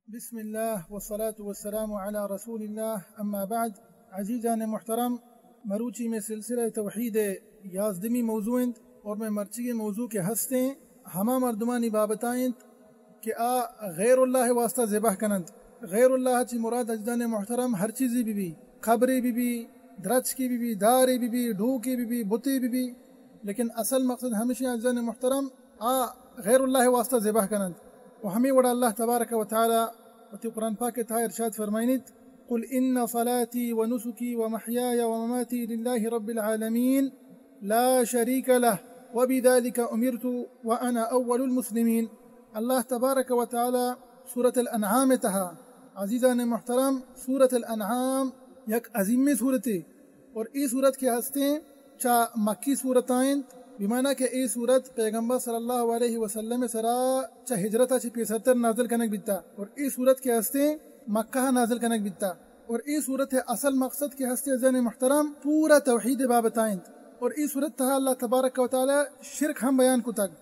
بسم اللہ والصلاة والسلام علی رسول اللہ، اما بعد۔ عزیزان محترم، مروچی میں سلسلہ توحید یازدمی موضوع انت اور میں مرچی کے موضوع کے ہستیں ہما مردمانی بابتا انت کہ آ غیر اللہ واسطہ ذبح کننت۔ غیر اللہ چی مراد عزیزان محترم ہر چیزی بی بی، قبری بی بی، درچکی بی بی، داری بی بی، ڈوکی بی بی، بتی بی بی، لیکن اصل مقصد ہمیشی عزیزان محترم آ غیر اللہ واسطہ ذبح کننت۔ و ہمیں وڑا اللہ تبارک و تعالی وتی قرآن پاک تہا ارشاد فرمائنیت، قل ان صلاتی و نسکی و محیای و مماتی للہ رب العالمین لا شریک لہ و بذلک امرت و انا اول المسلمین۔ اللہ تبارک و تعالی سورۃ الانعام تہا، عزیزان محترم، سورۃ الانعام یک عظیمیں سورتے، اور اے سورت کہ ہستیں چہ مکی سورتاں انت، بمانا کہ اے سورت پیغمبر صلی اللہ علیہ وسلم سرا چہ ہجرت چہ پیسرتر نازل کنگ بیتا، اور اے سورت کہ ہستیں مکہ نازل کنگ بیتا، اور اے سورت اصل مقصد کہ ہستیں عزیزان محترم پورا توحید بابتا انت، اور اے سورت تہا اللہ تبارک و تعالی شرک ہم بیان کتگ۔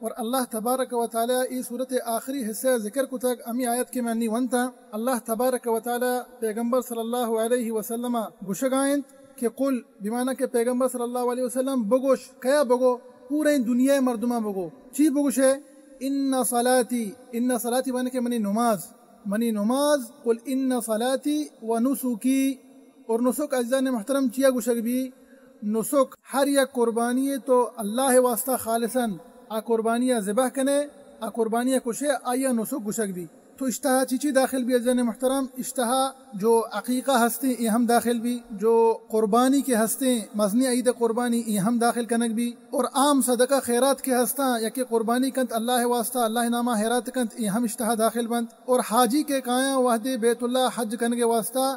اور اللہ تبارک و تعالی اے سورت آخری حصہ ذکر کتگ، ہمی آیت کہ من نی ونتا، اللہ تبارک و تعالی پیغمبر صلی اللہ علیہ وسلم گوشگا انت کہ قل، بمانا کہ پیغمبر صلی اللہ علیہ وسلم بگوش، کیا بگو؟ پورے دنیا مردماں بگو۔ چی بگوشے؟ ان صلاتی، ان صلاتی معنی کہ منی نماز، منی نماز، قل ان صلاتی و نسکی، اور نسک عزیزان محترم چیا گوشگ بی؟ نسک ہر یک قربانی تو اللہ واسطہ خالصاً آ قربانی ذبح کنے، آ قربانی کشے، آیا نسک گوشگ بی۔ تو اشتہا چی چی داخل بی عزیزان محترم؟ اشتہا جو عقیقہ ہستے اے ہم داخل بی، جو قربانی کے ہستے مزنی عید قربانی اے ہم داخل کنگ بی، اور عام صدقہ خیرات کے ہستا یا کہ قربانی کنت اللہ واسطہ، اللہ نامہ خیرات کنت، اے ہم اشتہا داخل بنت، اور حاجی کے کایاں وحدے بیت اللہ حج کنگے واسطہ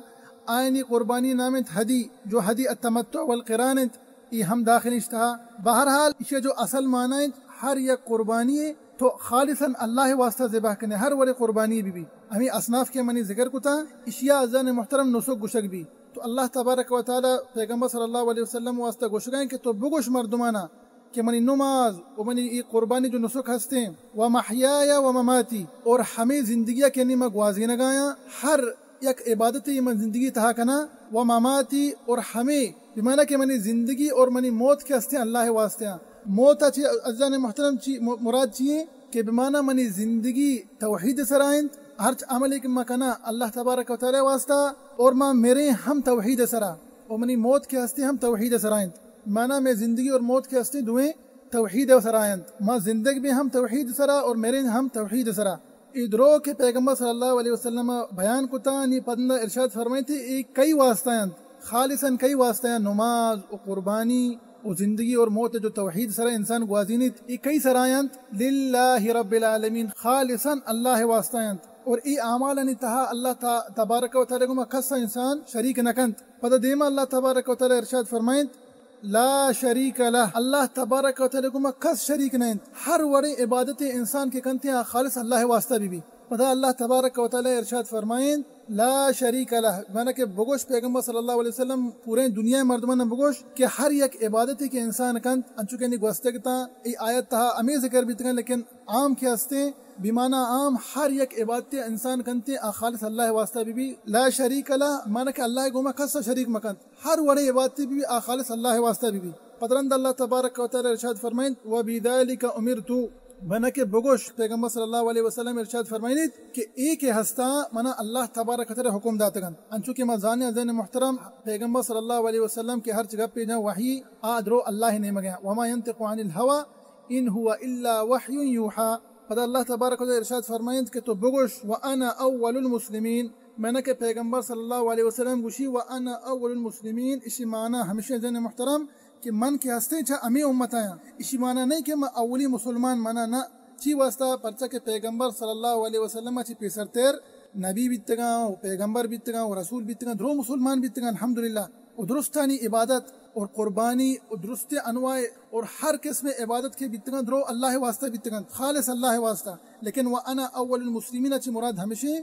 آئینی قربانی نام انت ہدی، جو ہدی التمتع والقران انت، اے ہم داخل اشتہا۔ بہرحال، ایشی جو اصل معنی انت، ہر یک قربانی تو خالصاً اللہ واسطہ ذبح کنے، ہر وڑے قربانی بی بی۔ ہمیں اصناف کے منی ذکر کتا، اشیا عزیزان محترم نسک گوشگ بی۔ تو اللہ تبارک و تعالی پیغمبر صلی اللہ علیہ وسلم واسطہ گوشگائیں کہ تو بگوش مردمانا، کہ منی نماز و منی ای قربانی جو نسک ہستیں، و محیای و مماتی، اور ہمیں زندگی کہ نی ما گوازینگایاں، ہر یک عبادتی من زندگی تہا کنا، و مماتی، اور ہمیں بمانا کہ منی زندگی اور منی موت کے ہستیں اللہ واسطے ہیں۔ موت اچی عزیزان محترم چی م-، مراد چی ہیں کہ بمانا منی زندگی توحید سرا انت، ہرچ عملی کہ ما کنا اللہ تبارک و تعالی واسطہ، اور ما میرے ہم توحید سرا، اور منی موت کے ہستے ہم توحید سرا انت۔ مانا میں زندگی اور موت کے ہستے دوئیں توحید سرا انت۔ ما زندگ بھی ہم توحید سرا اور میرے ہم توحید سرا۔ اے درو کہ پیغمبر صلی اللہ علیہ وسلم بیان کتا، نی پدندا ارشاد فرمائیتے، اے کئی واسطہ انت؟ خالصاً کئی واسطہ انت؟ نماز و قربانی و زندگی اور موت جو توحید سرا انسان گوازینیت، اے کئی سرا انت؟ للہ رب العالمین، خالصاً اللہ واسطہ انت۔ اور اے اعمالانی تہا اللہ تا-، تبارک و تعالی گما کسا انسان شریک نکنت۔ پدا دیما اللہ تبارک و تعالی ارشاد فرمائنت، لا شریک لہ، اللہ تبارک و تعالی گما کس شریک نہ انت۔ ہر وڑیں عبادت انسان کے کنتے آ خالص اللہ واسطہ بی بی۔ پدا اللہ تبارک و تعالی ارشاد فرمائنت، لا شریک لہ، معنی کہ بگوش پیغمبر صلی اللہ علیہ وسلم پورے دنیا مردمان بگوش کہ ہر یک عبادتی کے انسان کنت، انچو کہ نی گوستگ تا اے آیت تہا ہمیں ذکر بیتگن، لیکن عام کے ہستے، بمانا عام ہر یک عبادت انسان کنتے آ خالص اللہ واسطہ بی بی۔ لا شریک لہ، معنی کہ اللہ گوما کس شریک مکنت۔ ہر وڑیں عبادتی بی بی آ خالص اللہ واسطہ بی بی۔ پدرند اللہ تبارک و تعالی ارشاد فرمائنت، و بذلک امرت، بنہ کہ بگوش، پیغمبر صلی اللہ علیہ وسلم ارشاد فرمائنت کہ اے کہ ہستا منا اللہ تبارک و تعالی حکم داتگن۔ انچو کہ ما زانے عزیزان محترم، پیغمبر صلی اللہ علیہ وسلم کہ ہر چگہ پہ جاں وحی آ درو اللہ نیمگے، وما ینطق عن الہوی ان هو الا وحی یوحی۔ پدا اللہ تبارک و تعالی ارشاد فرمائنت کہ تو بگوش، وانا اول المسلمین، معنی کہ پیغمبر صلی اللہ علیہ وسلم گوشی، وانا اول المسلمین، اشی معنی ہمیشہ عزیزان محترم کہ من کہ ہستیں چہ ہمیں امت آیاں، اشی معنی نہیں کہ من اولی مسلمان منا نہ، چی واسطہ؟ پرچہ کہ پیغمبر صلی اللہ علیہ وسلم چی پیسرتر نبی بیتگاں و پیغمبر بیتگاں و رسول بیتگاں، درو مسلمان بیتگاں الحمدللہ۔ و درستانی عبادت اور قربانی و درست انواع اور ہر قسم عبادت کے بیتگاں درو اللہ واسطہ بیتگاں، خالص اللہ واسطہ۔ لیکن وانا اول المسلمین چی مراد ہمیشہ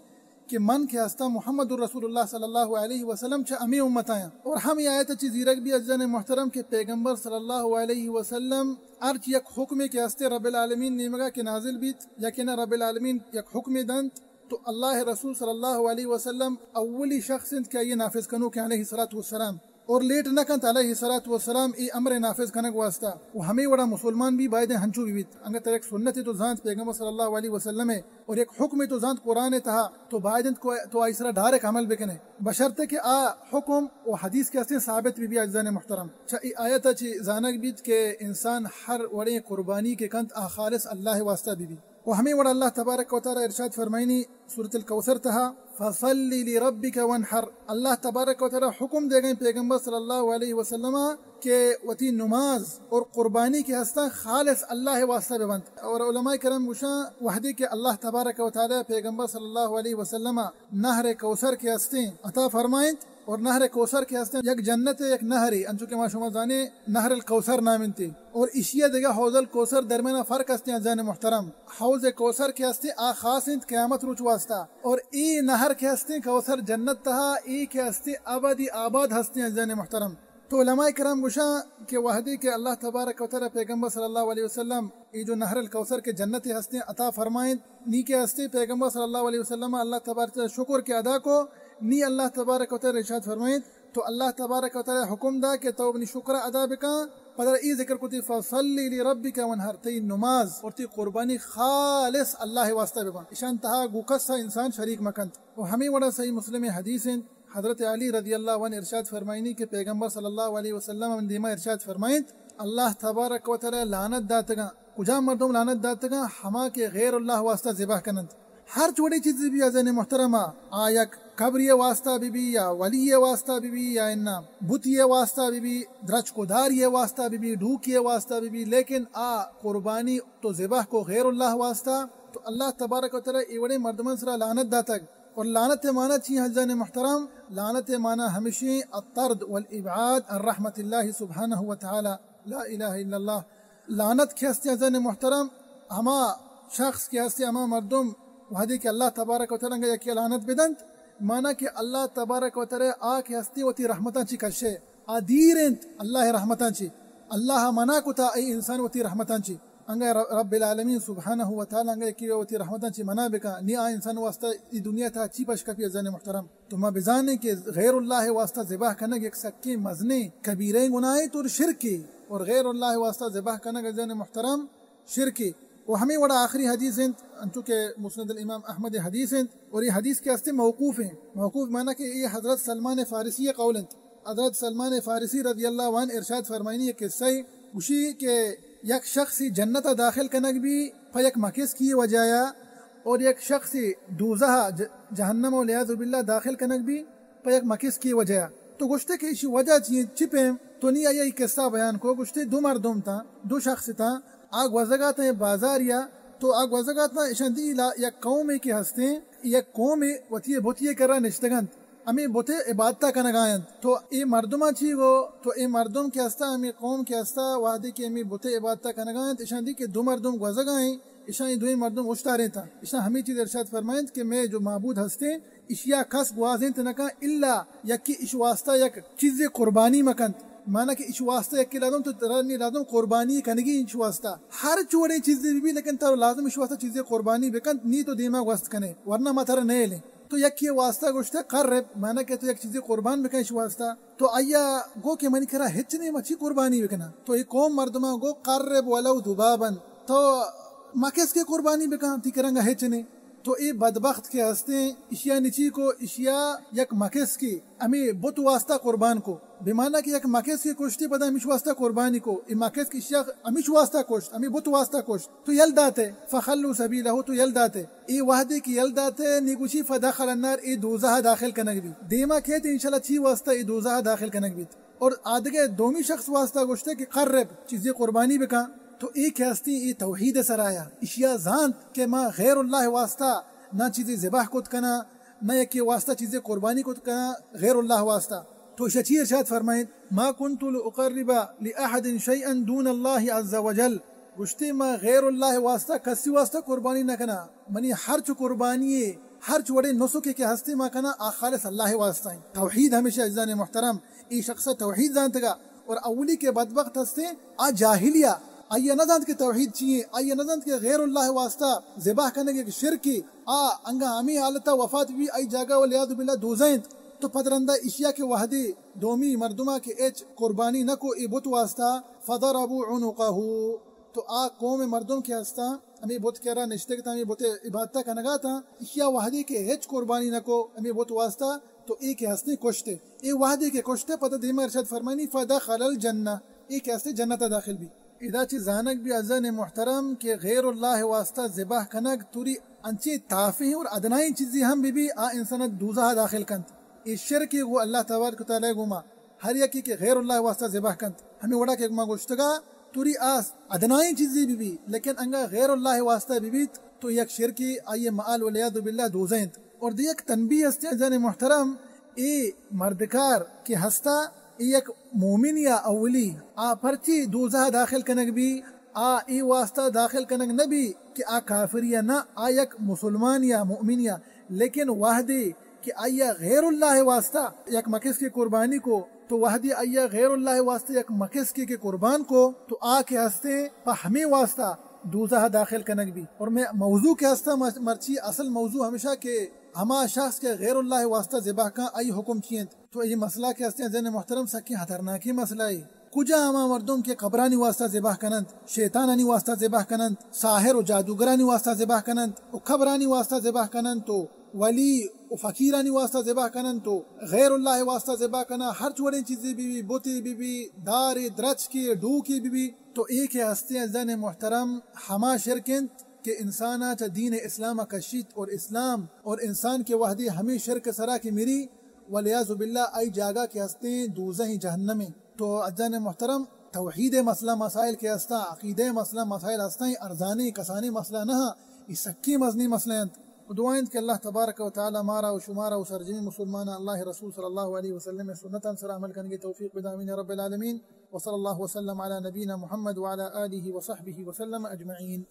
کہ من کہ ہستاں محمد رسول اللہ صلی اللہ علیہ وسلم چہ ہمیں امت آیاں۔ اور ہمیں آیت چی زیرگ بی عزیزان محترم کہ پیغمبر صلی اللہ علیہ وسلم ہرچ یک حکمے کہ ہستے رب العالمین نیمگا کہ نازل بیت یا کہ نہ رب العالمین یک حکمے دنت، تو اللہ رسول صلی اللہ علیہ وسلم اولی شخص انت کہ آئی نافذ کنوک علیہ الصلوۃ والسلام، اور لیٹ نہ کنت علیہ الصلوۃ والسلام ای امر نافذ کنگ واسطہ۔ و ہمیں وڑا مسلمان بھی باید ہنچو بھی بیت۔ انگا تر ایک سنت تو زانت پیغمبر صلی اللہ علیہ وسلم ہے اور ایک حکم تو زانت قرآن تہا، تو باید انت کو تو آئی سرا ڈائریکٹ عمل بکنے، بشرطے کہ آ حکم و حدیث کے ہستیں ثابت بھی بھی عزیزان محترم۔ چا ای آیت چی زانگ بیت کہ انسان ہر وڑیں قربانی کے کنت آ خالص اللہ واسطہ بھی بھی۔ و ہمیں وڑا اللہ تبارک و تعالی ارشاد فرمائنی سورۃ الکوثر تہا، فصل لربک وانحر۔ اللہ تبارک و تعالی حکم دے گئے پیغمبر صلی اللہ علیہ وسلم کہ وتی نماز اور قربانی کے ہستاں خالص اللہ واسطہ ببنت۔ اور علماء کرام گوشاں وحدی کہ اللہ تبارک و تعالی پیغمبر صلی اللہ علیہ وسلم نہر کوثر کے ہستیں عطا فرمائنت، اور نہر کوثر کے ہستیں یک جنت یک نہرے، انچو کہ ما شما زانے نہر الکوثر نام انتی، اور اشیا دگہ حوض الکوثر درمیان فرق ہستیں عزیزان محترم۔ حوض کوثر کے ہستیں آ خاص انت قیامت روچ واسطہ، اور ای نہر کے ہستیں کوثر جنت تہا، ای کے ہستیں ابدی آباد ہستیں عزیزان محترم۔ تو علماء کرام گوشاں کہ وحدی کہ اللہ تبارک و تعالی پیغمبر صلی اللہ علیہ وسلم ای جو نہر الکوثر کے جنت ہستیں عطا فرمائنت، نی کے ہستیں پیغمبر صلی اللہ علیہ وسلم اللہ تبارک و تعالی شکر کے ادا کو، نی اللہ تبارک و تعالی ارشاد فرمائنت، تو اللہ تبارک و تعالی حکم دا کہ تو منی شکر ادا بکن، پدا ای ذکر کتی، فصل لربک وانحر، تئی نماز اور تئی قربانی خالص اللہ واسطہ ببن۔ اشان تہا گوکس انسان شریک مکنت۔ و ہمیں وڑا صحیح مسلم حدیث انت، حضرت علی رضی اللہ عنہ ارشاد فرمائنی کہ پیغمبر صلی اللہ علیہ وسلم ہم دیما ارشاد فرمائنت، اللہ تبارک و تعالی لعنت داتگاں۔ کجا مردم لعنت داتگاں؟ ہما کہ غیر اللہ واسطہ ذبح کننت۔ ہر چوڑی چیز بھی عزیزان محترم، آ یک قبری واسطہ بھی بھی یا ولی واسطہ بھی بھی یا انا بتی واسطہ بھی بھی، درچک و داری واسطہ بھی بھی، ڈوکی واسطہ بھی بھی، لیکن آ قربانی تو ذبح کو غیر اللہ واسطہ، تو اللہ تبارک و تعالی ای وڑے مردمان سرا لعنت داتگ۔ اور لعنت معنی چی عزیزان محترم؟ لعنت معنی ہمشی الطرد والابعاد عن رحمت اللہ سبحانہ و تعالی۔ لا الہ الا اللہ۔ لعنت کہ ہستی عزیزان محترم، ہما شخص کہ ہستی، ہما مردم وہدی کہ اللہ تبارک و تعالی انگا یکی لعنت بدنت، معنی کہ اللہ تبارک و تعالی آ کہ ہستی وتی رحمتاں چی کشے، آ دیر انت اللہ رحمتاں چی، اللہ منع کتا ای انسان وتی رحمتاں چی۔ انگا ر-، رب العالمین سبحانہ و تعالی انگا یکی وتی رحمتاں چی منع بکا، نی آ انسان واسطہ ای دنیا تا چی پش کپی عزیزان محترم۔ تو ما بزانیں کہ غیر اللہ واسطہ ذبح کنگ یک سکیں مزنیں کبیریں گناہے تو شرکے، اور غیر اللہ واسطہ ذبح کنگ عزیزان محترم شرکے۔ و ہمیں وڑا آخری حدیث انت، انچو کہ مسند الامام احمد حدیث انت، اور یہ حدیث کے ہستے موقوف ہیں۔ موقوف معنی کہ یہ حضرت سلمان فارسی قول انت۔ حضرت سلمان فارسی رضی اللہ عنہ ارشاد فرمائنی یک قصہ ہے، گوشی کہ یک شخصی جنت داخل کنگ بھی پہ یک مکسکی وجہ یا، اور یک شخصی دوزہ ج-، جہنم والعیاذ باللہ داخل کنگ بھی پہ یک مکسکی وجہ یا۔ تو گوشتے کہ اشی وجہ چی، چی پیم؟ تو نی آئی قصہ بیان کو، گوشتے دو مردم تا، دو شخص تا، آ گوزگا تا بازار یا، تو آ گوزگا تا اشان دی لا-، یک قومے کہ ہستیں، یک قومے وتی بتی کرا نشتگنت۔ ہمے بت ء عبادت ء کنگ ء انت۔ تو اے مردماں چی گو؟ تو اے مردم کہ ہستا، ہمے قوم کہ ہستا، وہدے کہ ہمے بت ء عبادت ء کنگ ء انت، اشاں دی کہ دو مردم گوزگ ء انت، اشاں اے دوئیں مردم اوشتارینت۔ اشاں ہمے چیز ارشاد فرمائنت کہ مئے جو معبود ہستیں، اشیا کس گوازینت نہ کن، الا یکے اش واسطہ یک چیزے قربانی مکنت۔ مانا کہ اش واسطہ یکے لازم، تو ترا نی لازم قربانی کنگی اش واسطہ۔ ہر چوڑیں چیزے بی بی، لیکن ترا لازم اش واسطہ چیزے قربانی بکنت، نی تو دیما گوست کنے، ورنہ ما ترا نیلیں۔ تو یکے واسطہ گوشتہ قرب، معنی کہ تو یک چیزے قربان بکن اش واسطہ۔ تو آیا گو کہ منی کرا ہچ نے، ما چی قربانی بکناں؟ تو اے قوم مردماں گو قرب ولو ذبابا، تو مکسکے قربانی بکن، تی کرنگا ہچ نے۔ تو اے بدبخت کہ ہستیں، اشیا نی چی کو، اشیا یک مکسکے ہمے بت واسطہ قربان کو۔ بمانا کہ یک مکسکے کشتی پدا ہمیش واسطہ قربانی کو۔ اے مکسک اشیا ہمیش واسطہ کشت، ہمے بت واسطہ کشت۔ تو یل داتے، فخلوا سبیلہ، تو یل داتے۔ اے وہدے کہ یل داتے، نی گوشی فدخل النار، اے دوزہ داخل کنگ بی۔ دیما کیت انشاءاللہ چی واسطہ اے دوزہ داخل کنگ بیت۔ اور آدگہ دومی شخص واسطہ گوشتے کہ قرب، چیزے قربانی بکن۔ تو اے کہ ہستی اے توحید سرایا۔ اشیا زانت کہ ما غیر اللہ واسطہ نہ چیزے ذبح کت کنا، نہ یکے واسطہ چیزے قربانی کت کنا غیر اللہ واسطہ۔ تو اشیا چی ارشاد فرمائیت؟ ما کنت لأقرب لأحد شیئا دون اللہ عز وجل۔ گوشتے، ما غیر اللہ واسطہ کسی واسطہ قربانی نہ کنا۔ منی ہرچ قربانی، ہرچ وڑے نسکے کہ ہستے ما کنا، آ خالص اللہ واسطہ ہیں۔ توحید ہمیشہ عزیزان محترم، اے شخص توحید زانتگا۔ اور اولی کہ بدبخت ہستے، آ جاہلیا، آئی ءَ نہ زانت کہ توحید چی ایں، آئی ءَ نہ زانت کہ غیر اللہ ءِ واسطہ ذبح کنگ یک شرکے، آ انگا ہمے حالت ءَ وفات بی، آئی جاگہ والعیاذ باللہ دوزہ انت۔ تو پد رندا اشیا کہ وہدے دومی مردما کہ ہچ قربانی نہ کو اے بت واسطہ، فضربوا عنقه، تو آ قوم مردم کہ ہستا ہمے بت کرا نشتگ اتاں، ہمے بت عبادت کنگا اتاں، اشیا وہدے کہ ہچ قربانی نہ کو ہمے بت واسطہ، تو اے کہ ہستیں کشتے۔ اے وہدے کہ کشتے، پدا دیما ارشاد فرمانی، فدخل الجنہ، اے کہ ہستے جنت ءَ داخل بی۔ ادا چہ زانگ بی عزیزان محترم کہ غیر اللہ واسطہ ذبح کنگ توری انچیں تافہیں اور ادنائیں چیزے ہم بہ بی، آ انسان ءَ دوزہ ءَ داخل کنت۔ اے شرکے گوں اللہ تبارک و تعالی گوما۔ ہر یکے کہ غیر اللہ واسطہ ذبح کنت، ہمے وڑا کہ ما گوشتگا، توری آ ادنائیں چیزے بہ بی، لیکن انگا غیر اللہ واسطہ بہ بیت، تو یک شرکے آئی مآل والعیاذ باللہ دوزہ انت۔ اور دیگہ یک تنبیہ ہستیں عزیزان محترم، اے مردکار کہ ہستا، اے یک مومن یا اولی، آ پرچی دوزہ داخل کنگ بی، آ اے واسطہ داخل کنگ نہ بی کہ آ کافر یا نہ، آ یک مسلمان یا مؤمن یا، لیکن وہدے کہ آئی غیر اللہ واسطہ یک مکسکے قربانی کو، تو وہدے آئی غیر اللہ واسطہ یک مکسکے کہ قربان کو، تو آ کہ ہستے پہ ہمے واسطہ دوزہ داخل کنگ بی۔ اور مئے موضوع کہ ہستا مر-، مرچی اصل موضوع ہمیشہ کہ ہما شخص کہ غیر اللہ واسطہ ذبح کن، آئی حکم چی انت؟ تو اے مسئلہ کہ ہستیں عزیزان محترم سکیں خطرناکیں مسئلہ اے۔ کجا ہما مردم کہ قبرانی واسطہ ذبح کننت، شیطانانی واسطہ ذبح کننت، ساحر و جادوگرانی واسطہ ذبح کننت، و قبرانی واسطہ ذبح کننت، و ولی و فقیرانی واسطہ ذبح کننت، و غیر اللہ واسطہ ذبح کننت، ہر وڑیں چیزے بہ بی، بتے بہ بی، دارے، درچکے، ڈوکے بہ بی، تو اے کہ ہستیں عزیزان محترم ہما شرک انت کہ انسانا چہ دین اسلام کشیت، اور اسلام اور انسان کہ وہدے ہمے شرک سرا کہ مری، والعیاذ باللہ آئی جاگہ کہ ہستیں دوزہ جہنم انت۔ تو عزیزان محترم، توحید مسئلہ مسائل کہ ہستاں، عقیدہ مسئلہ مسائل ہستاں، اے ارزانیں کسانیں مسئلہ نہ، اے سکیں مزنیں مسئلہ انت۔ و دعا انت کہ اللہ تبارک و تعالی مارا و شمارا و سرجمیں مسلماناں اللہ رسول صلی اللہ علیہ وسلم سنتاں سرا عمل کنگے توفیق بدامین رب العالمین۔ وصلی اللہ وسلم علی نبینا محمد وعلی آلہ وصحبہ وسلم اجمعین۔